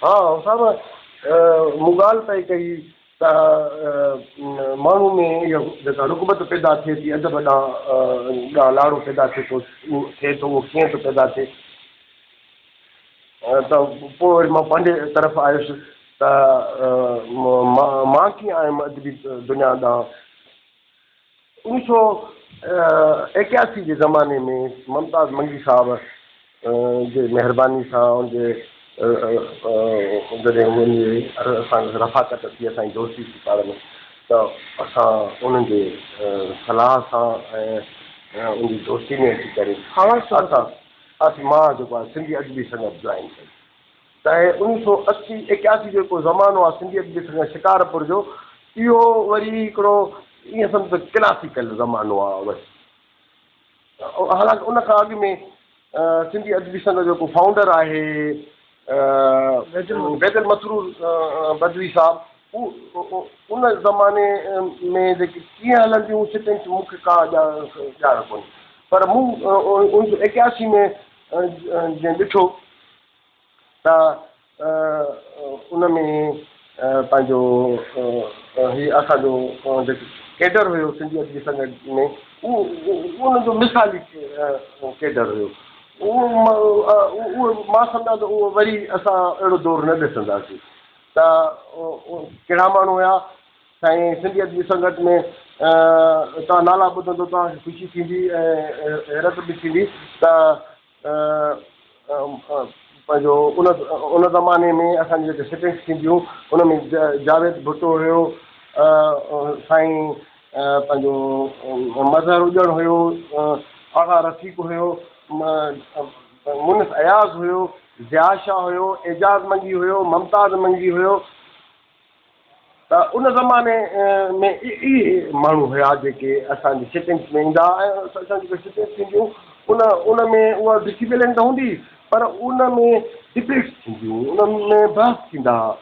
ها صاحب مون ڳالهه پئي ڪئي ته ماڻهو ۾ اها جيڪا رغبت پيدا ٿئي ٿي ادب ڏانهن ڏانهن لاڙو پيدا ٿئي ٿو ٿئي ٿو اهو ڪيئن ٿو پيدا ٿئي ته پوء وري مان پنهنجي طرف آيس ته مان ڪيئن آيم ادبي دنيا ڏانهن. اڻويھ سو ايڪياسي جي زماني ۾ ممتاز منگي صاحب جي مهرباني سان ان جي جڏهن انهن جي اسان سان رفاقت ٿي اسان جي دوستي ٿي پاڻ ۾ ته اسان انهن جي صلاح سان ۽ ان جي دوستي ۾ اچي ڪري اسان مان جيڪو آهي سنڌي ادبي سنگت جوائن ڪئي. ته اڻويھ سو اسي ايڪياسي جو جيڪو زمانو آهي سنڌي ادبي سنگت شڪارپور جو اهو وري هڪڙو ائين سمجهه ته ڪلاسيڪل زمانو آهي بس حالانڪ ان کان اڳ ۾ سنڌي ادبي سنگت جو جيڪو فائونڊر آهي بيدل مسرور بدوي صاحب ان زماني ۾ جيڪي ڪيئن هلنديون سٽنگس مون کي ڪا ڄاڻ ڪونهي پر مون اڻويھ سو ايڪياسي ۾ جنهن ڏٺو ته ان ۾ پنهنجو هي اسان جو جيڪو ڪيڊر هيو سنڌي ادبي سنگت ۾ اهو ان جو مثالي ڪيڊر هيو اهو مان سمجهان ٿو اهو وري اسان اهڙو دور نه ڏسنداسين ته ڪهڙا ماڻهو هيا سائين سنڌي ادبي سنگت ۾ توهان نالا ٻڌندو توهان کي خوشي ٿيندي ۽ حيرت به ٿيندي ته پنهنجو ان ان زماني ۾ اسان جون جيڪي سٽنگس ٿينديون ان ۾ جاويد ڀٽو هيو سائين پنهنجو مظهر اڄڻ هيو آغا رفيق هيو مونس اياز هيو ضياء شاهه هيو اعجاز منگي هيو ممتاز منگي هيو ته ان زماني ۾ اهي ماڻهو هيا جيڪي اسان جي سٽنگس ۾ ايندا ۽ اسان جي جيڪي سٽنگس ٿينديون ان ان ۾ اها ڊسيپلين ته هوندي پر ان ۾ ڊبيٽس ٿينديون ان ۾ بحث ٿيندا هئا.